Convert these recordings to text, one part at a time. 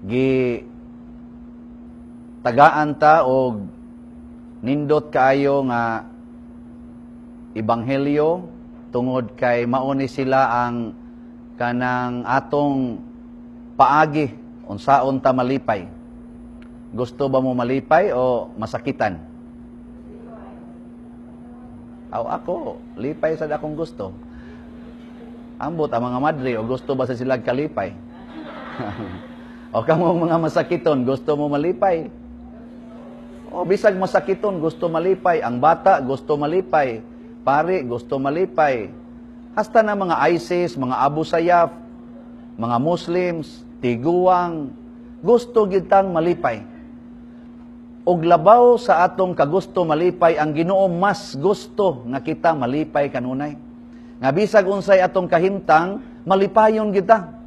Gi tagaan ta og nindot kaayo nga ebanghelyo tungod kay mao ni sila ang kanang atong paagi unsaon ta malipay. Gusto ba mo malipay o masakitan? Aw, ako, lipay sad akong gusto. Ambot ang mga madre o gusto ba sa sila kalipay? O kamo mga masakiton, gusto mo malipay? O bisag masakiton, gusto malipay. Ang bata, gusto malipay. Pari, gusto malipay. Hasta na mga ISIS, mga Abu Sayyaf, mga Muslims, tiguang, gusto gitang malipay. Og labaw sa atong kagusto malipay, ang Ginoo mas gusto nga kita malipay kanunay. Nga bisag unsay atong kahimtang, malipayon kita.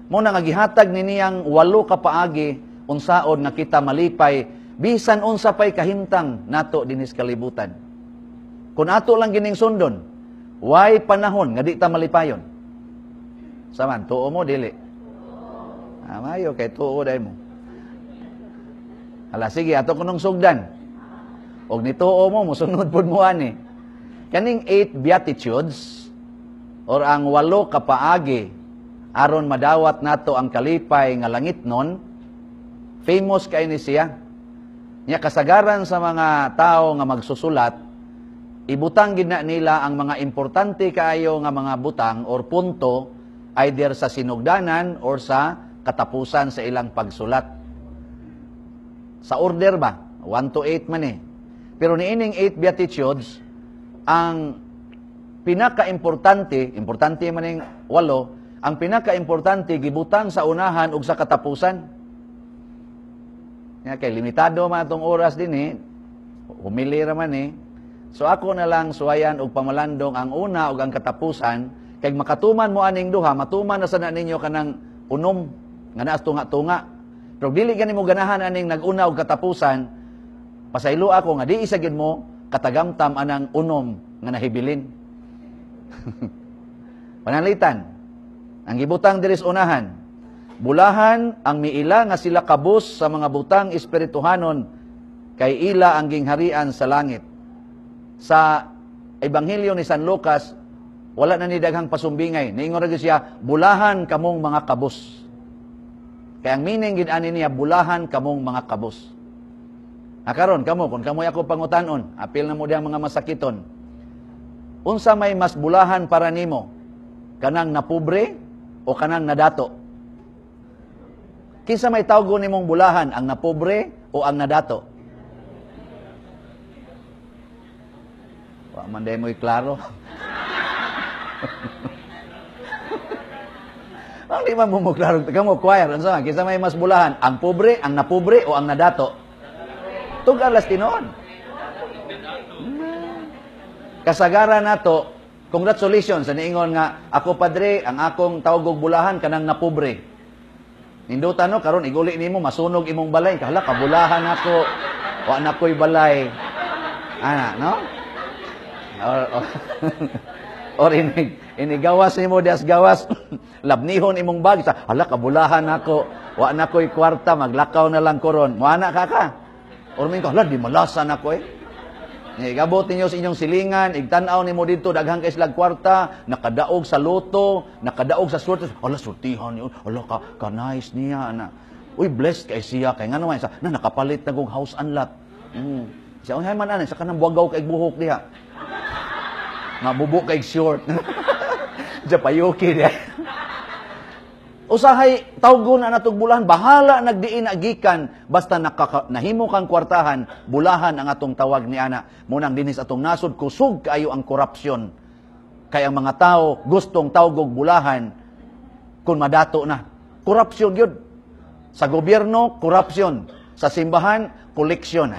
Mao na nga gihatag ni niyang walo ka paagi unsaon nga kita malipay bisan unsa pay kahimtang nato dinhi sa kalibutan. Kung ato lang gining sundon, way panahon nga di ta malipayon. Saman, tuo mo dili? Ah, mayo kay tuo dai mo. Hala, sige, ato kunong sugdan. Og nituo mo, musunod pud mo ani. Kaning eight beatitudes or ang walo ka paagi aron madawat nato ang kalipay nga langitnon, famous kay ni siya. Nya kasagaran sa mga tao nga magsusulat, ibutang gid na nila ang mga importante kaayo nga mga butang or punto either sa sinugdanan or sa katapusan sa ilang pagsulat. Sa order ba? 1 to 8 man eh. Pero niining 8 beatitudes, ang pinaka-importante, importante man ning walo, ang pinaka-importante gibutang sa unahan ug sa katapusan. Nga kay limitado man atong oras din eh, humili ra man eh. So ako na lang suwayan og pamalandong ang una ug ang katapusan, kay makatuman mo aning duha, matuman na sana ninyo kanang unom nga naas tunga-tunga. Pero dili gani mo ganahan aning nag-una og katapusan, pasaylo ako nga di isa gid mo katagamtam anang unom nga nahibilin. Pananglitan, ang gibutang diri sa unahan, bulahan ang miila nga sila kabus sa mga butang espirituhanon kay ila ang gingharian sa langit. Sa Ebanghelyo ni San Lucas, wala na ni daghang pasumbingay. Niingon ra gyud siya, "Bulahan kamong mga kabus." Kaya ang meaning gid ani niya, bulahan kamong mga kabus. Akaron kamo, kung kamoy ako pangutanon, apil na mo diyang mga masakiton. Unsa may mas bulahan para nimo? Kanang napobre o kanang nadato? Kinsa may tawgon nimong bulahan, ang napobre o ang nadato? Wa man day mo'y klaro. Ang di man mo klaro, kamo choir, unsa man kinsa may mas bulahan, ang pobre, ang napobre o ang nadato? Tug-an las tinuod. Kasagaran nato, congratulations sa niingon nga ako, padre, ang akong tawgog bulahan kanang napobre. Nindutan no, karon iguli nimo masunog imong balay, kahala kabulahan ako. Wa na ko'y balay. Ana, no? Or inigawas nimo dias gawas, labnihon imong bag sa hala kabulahan ako. Wa na ko'y kwarta, maglakaw na lang koron. Moana ka ka. Or min ko, hala di malasan ako eh. Igabot ninyo sa inyong silingan, igtan-aw nimo didto daghan kay silag kwarta, nakadaog sa loto, nakadaog sa swerte. Hala surtihan niyo, hala ka nice niya ana. Uy, blessed kay siya kay ngano man sa na nakapalit na kog house and lot. Siya uy man ana sa kanang buwagaw kay buhok diha. Nga bubo kay short. Japayuki diha. Usahay tawgon na natog bulahan, bahala nagdiin na gikan basta nahimo kang kwartahan, bulahan ang atong tawag ni ana. Munang dinis atong nasod kusog kaayo ang korupsyon. Kay ang mga tao gustong tawgog bulahan kung madato na. Korupsyon gyud. Sa gobyerno, korupsyon. Sa simbahan, koleksyon.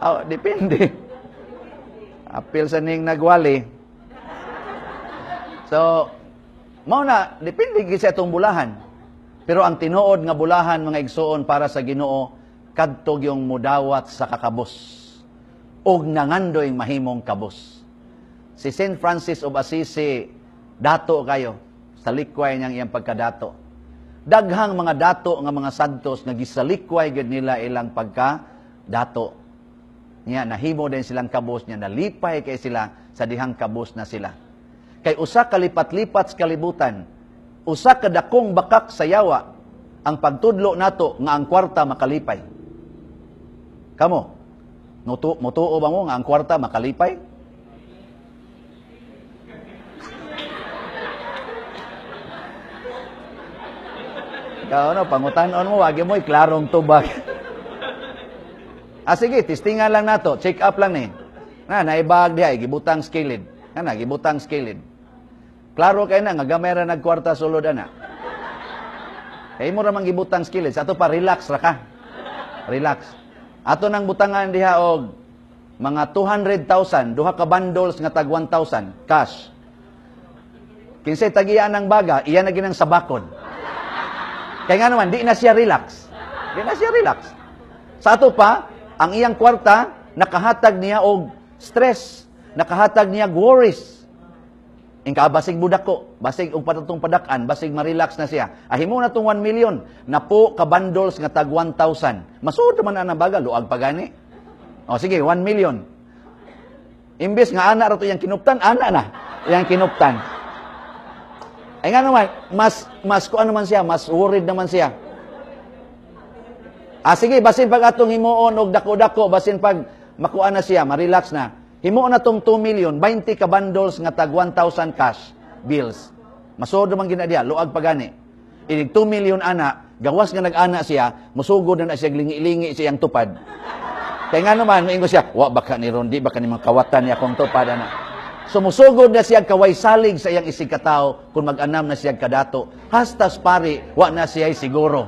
Oh, depende. Apil sa ning nagwali. So, mao na, depende gyud sa atong bulahan. Pero ang tinuod nga bulahan, mga igsuon, para sa Ginoo, kadto yung mudawat sa kakabos ug nangandoy mahimong kabos. Si Saint Francis of Assisi, dato kayo. Salikway niyang iyang pagkadato. Daghang mga dato nga mga santos nga gisalikway gid nila ilang pagkadato. Nya nahimo din silang kabos, nya nalipay kay sila sa dihang kabos na sila. Kay usa ka lipat-lipat sa kalibutan, usa ka dakong bakak sa yawa ang pagtudlo nato nga ang kwarta makalipay. Kamo, mutuo ba mo nga ang kwarta makalipay? Ikaw, no, pangutan-on mo, wagi mo, klarong tubag. Ah, sige, testingan lang nato, check up lang ni. Na, naibag diha, gibutang skilled. Na, gibutang skilled. Klaro kay na, nga gamay ra nagkwarta sulod ana. Kay mo ra man gibutang skilled, sa ato pa relax ra ka. Relax. Ato nang butangan diha og mga 200,000, duha ka bundles nga tag 1,000 cash. Kinsay tagian ng baga, iya na ginang sabakon. Kaya nga naman, di na siya relax. Di na siya relax. Sa ato pa, ang iyang kwarta, nakahatag niya og stress, nakahatag niya og worries. Ingka, basig budako, basig og patatong padakan, basig ma-relax na siya. Ahimo na tong 1 million, napo ka bundles nga tag 1,000. Masuod man ang baga, luag pagani. O sige, 1 million. Imbes nga ana ra to iyang kinuptan, ana na iyang kinuptan. Ay nga naman, mas kuan naman siya, mas worried naman siya. Ah, sige, basin pag atong himuon og dako-dako, basin pag makuan na siya, ma-relax na. Himuon na tong 2 million, 20 ka bundles nga tag 1,000 cash bills. Masuod naman gina diha, luag pagani. Inig 2 million ana, gawas nga nag-ana siya, musugod na na siya, lingi-lingi siyang tupad. Kaya nga naman, moingon siya, wa baka ni ron, di baka ni mga kawatan niya akong tupad ana. Sumusugod na siya kaway salig sa iyang isig katao kung mag-anam na siya kadato. Hastas pari, wa na siya siguro.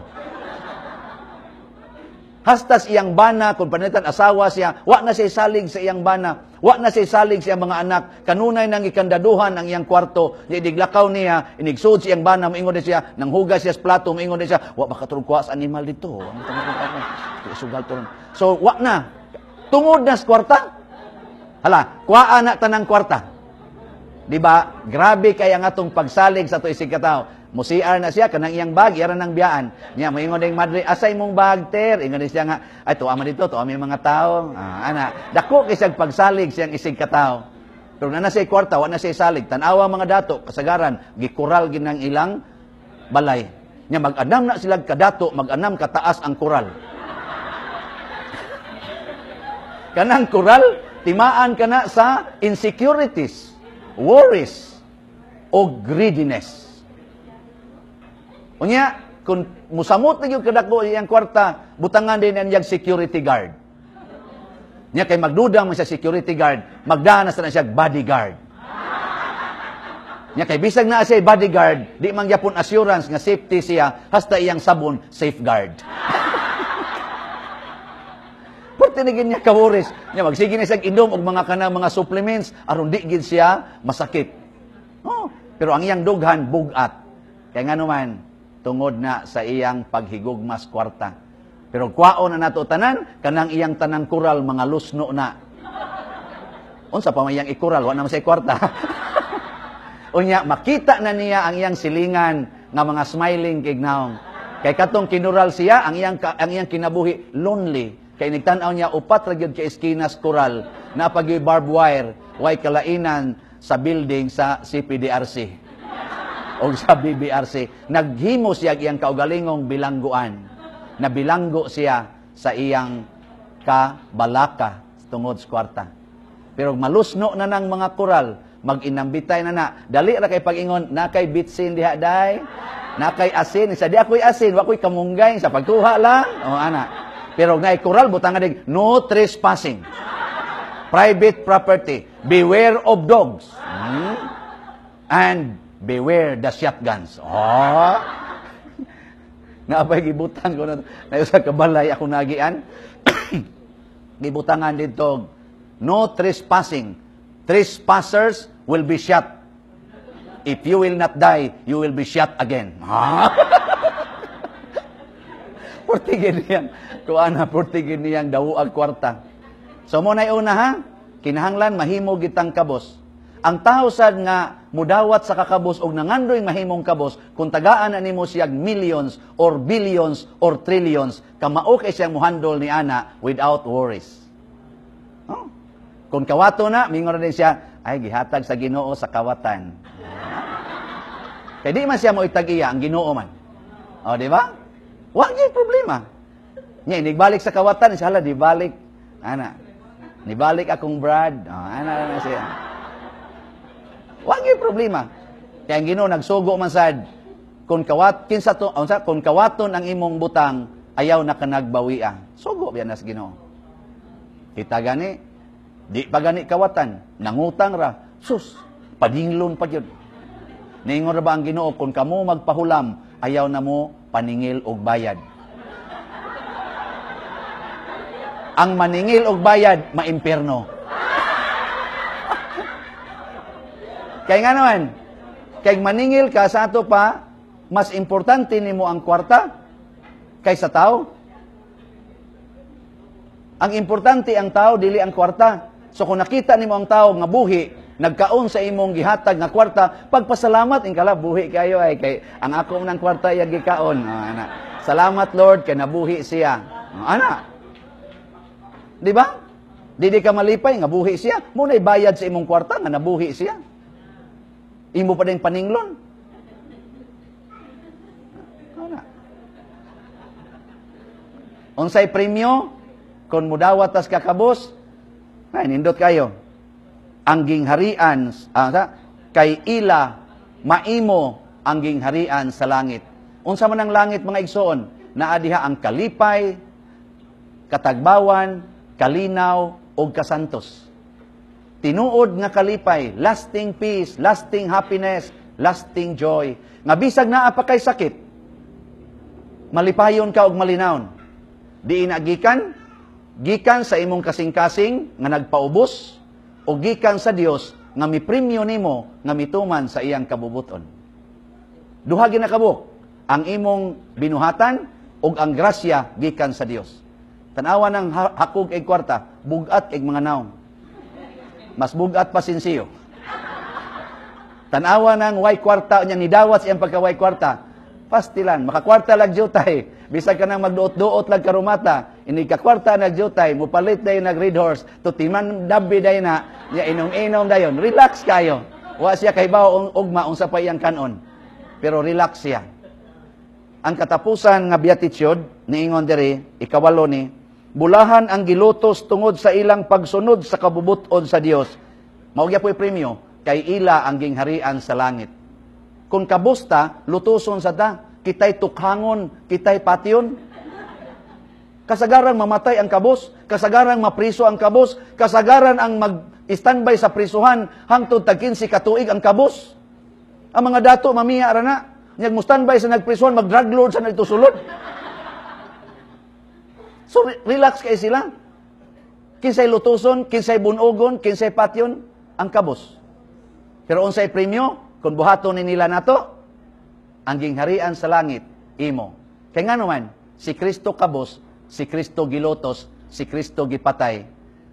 Hastas iyang bana, kung panitan asawa siya, wa na siya salig sa iyang bana. Wa na siya salig sa iyang mga anak. Kanunay nang ikandaduhan ang iyang kwarto. Idiglakaw niya, inigsud sa iyang bana, moingon din siya, nanghugas siya sa plato, moingon din siya, wa baka turong kuha sa animal dito. Sugal turong. So, wa na. Tungod na sa kwarta. Hala, kuha na tanang kwarta. Di ba? Grabe kay ang atong pagsalig sa ato isig katao. Musiar na siya kanang iyang bag, iyara nang biyaan. Nya moingon ding madre, asay mong bag ter? Ingon din siya nga, ay tuwa man dito, tuwa may mga tao. Ah, ana, dako kay siyang pagsalig siyang isig katao. Pero na siya kwarta, wa na siya salig. Tan-awa mga dato, kasagaran, gikural ginang ilang balay. Nya mag-anam na sila kadato, mag-anam kataas ang kural. Kanang kural, timaan kana sa insecurities, worries, o greediness. Unya, kung musamot na yung kadako iyang kwarta, butangan din ang iyang security guard. Nya kay magduda man siya security guard, magdaan na siya bodyguard. Nya kay bisag na siya bodyguard, di man gyapon assurance nga safety siya, hasta iyang sabon safeguard. Pwerte na gid niya ka-worries. Nya magsige na siya inom og mga kanang mga supplements aron di gid siya masakit. Oh, pero ang iyang dughan bugat. Kay nga naman tungod na sa iyang paghigugmas kwarta. Pero kwaon na nato tanan, kanang iyang tanang kural mga lusno na. Unsa pa man iyang ikural, wa na man siya kwarta. Unya makita na niya ang iyang silingan nga mga smiling kay gnaong. Kay katong kinural siya, ang iyang kinabuhi lonely. Kay nigtan-aw niya upat ra gyud ka eskinas kural na pag barbed wire, way kalainan sa building sa CPDRC o sa BBRC. Naghimo siya iyang kaugalingong bilangguan. Nabilanggo siya sa iyang kabalaka tungod sa kwarta. Pero malusno na ng mga kural, mag-inambitay na na. Dali ra kay pag-ingon, na kay bitsin diha day, na kay asin. Sa di ako'y asin, wa ko'y kamunggay, sa pagkuha lang. O ana. Pero naay kural, butang nga dig, no trespassing. Private property. Beware of dogs. And beware the shotguns. Oh. Naapay gibutang ko na sa kabalay ako nagian. Gibutangan dito, no trespassing. Trespassers will be shot. If you will not die, you will be shot again. Portigin niyang, kuana, portigin niyang dawag kwarta. So mo na una ha, kinahanglan mahimo gitang kabos. Ang tao sad nga mudawat sa kakabos og nangandoy mahimong kabos, kung tagaan na nimo siyag millions or billions or trillions, kamao kay siyang muhandol ni ana without worries. Oh. Kung kawato na, mingon na din siya, "Ay, gihatag sa Ginoo sa kawatan." Kay di man siya mo itag-iya, ang Ginoo man. O, di ba? Wa gyud problema. Nya, inigbalik sa kawatan, siya, "Hala, di balik. Ana, nibalik akong brad." O, ana na siya. Wa gyud problema. Kaya ang Ginoo nagsugo man sad, kung kawat kinsa to unsa kung kawaton ang imong butang, ayaw na ka nagbawia. Sugo biya nas Ginoo. Kita gani, di pa gani kawatan, nangutang ra. Sus, padinglon pa gyud. Niingon ra ba ang Ginoo, "Kung kamo magpahulam, ayaw na mo paningil og bayad"? Ang maningil og bayad, maimpierno. Kaya nga naman, kay maningil ka sa ato pa, mas importante nimo ang kwarta kaysa tao. Ang importante ang tao, dili ang kwarta. So kung nakita nimo ang tao nga buhi, nagkaon sa imong gihatag nga kwarta, pagpasalamat ingkala, "Buhi kayo ay kay ang ako ng kwarta iya gikaon." Oh, ana. "Salamat, Lord, kay nabuhi siya." Oh, ana. Di ba? Dili ka malipay nga buhi siya? Mo nay bayad sa imong kwarta nga nabuhi siya. Imo pa din paninglon. Ana. Unsay premyo kung mudawat tas kakabos? Ay, nindot kayo. Ang gingharian kay ila maimo ang gingharian sa langit. Unsa man ang langit, mga igsoon? Naa diha ang kalipay, katagbawan, kalinaw ug kasantos. Tinuod nga kalipay, lasting peace, lasting happiness, lasting joy. Nga bisag naa pa kay sakit, malipayon ka og malinawon. Diin na gikan? Gikan sa imong kasing-kasing nga nagpaubos o gikan sa Dios nga mipremyo nimo nga mituman sa iyang kabubuton. Duha ginakabuk, ang imong binuhatan ug ang grasya gikan sa Dios. Tanawa ng hakog ig kwarta, bugat ig mga naong. Mas bugat pa sinsiyo. Tanawa ng way kwarta nya nidawat siyang pagka way kwarta. Pastilan, makakwarta lag jutay. Bisag ka nang magduot-duot lag karumata, ini ka kwarta nag jutay, mupalit dayon nag red horse, tutiman dabi dayon na, nya inom-inom dayon. Relax kayo. Wa siya kahibaw ugma unsa pa iyang kanon. Pero relax siya. Ang katapusan nga beatitude niingon diri, ikawalo ni, bulahan ang gilutos tungod sa ilang pagsunod sa kabubuton sa Dios. Mao gyapoy premyo kay ila ang gingharian sa langit. Kung kabusta, lutuson sa ta, kitay tukhangon, kitay patyon. Kasagaran mamatay ang kabos, kasagaran mapriso ang kabos, kasagaran ang mag-standby sa prisuhan hangtod tag 15 ka tuig ang kabos. Ang mga dato mamiya ra na, nyag mo standby sa nagprisuhan, mag-drug lord sa nagtusulod. So relax kay sila. Kinsay lutuson, kinsay bunogon, kinsay patyon, ang kabos. Pero unsay premyo? Kung buhaton ni nila nato, ang gingharian sa langit, imo. Kaya nga naman, si Kristo kabos, si Kristo gilotos, si Kristo gipatay.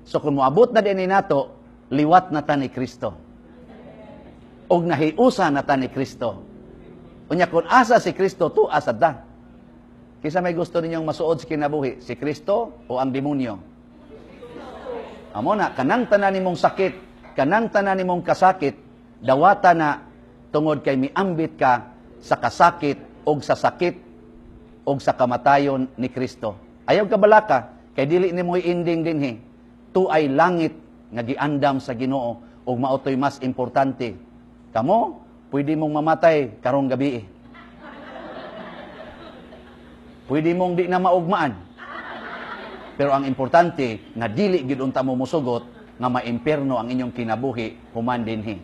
So kung moabot na din ni nato, liwat na ta ni Kristo. Og nahiusa na ta ni Kristo. Unya kung asa si Kristo, tu asad ta. Kinsa may gusto ninyong masuod sa kinabuhi, si Kristo o ang demonyo? Amo na, kanang tanan nimong sakit, kanang tanan nimong kasakit, dawata na tungod kay miambit ka sa kasakit og sa sakit og sa kamatayon ni Kristo. Ayaw ka balaka, kay dili nimo ending dinhi. Tu ay langit nga giandam sa Ginoo ug maotoy mas importante. Kamo, pwede mong mamatay karong gabi. Pwede mong di na maugmaan. Pero ang importante nga dili gid unta mo musugot nga maimpierno ang inyong kinabuhi human dinhi.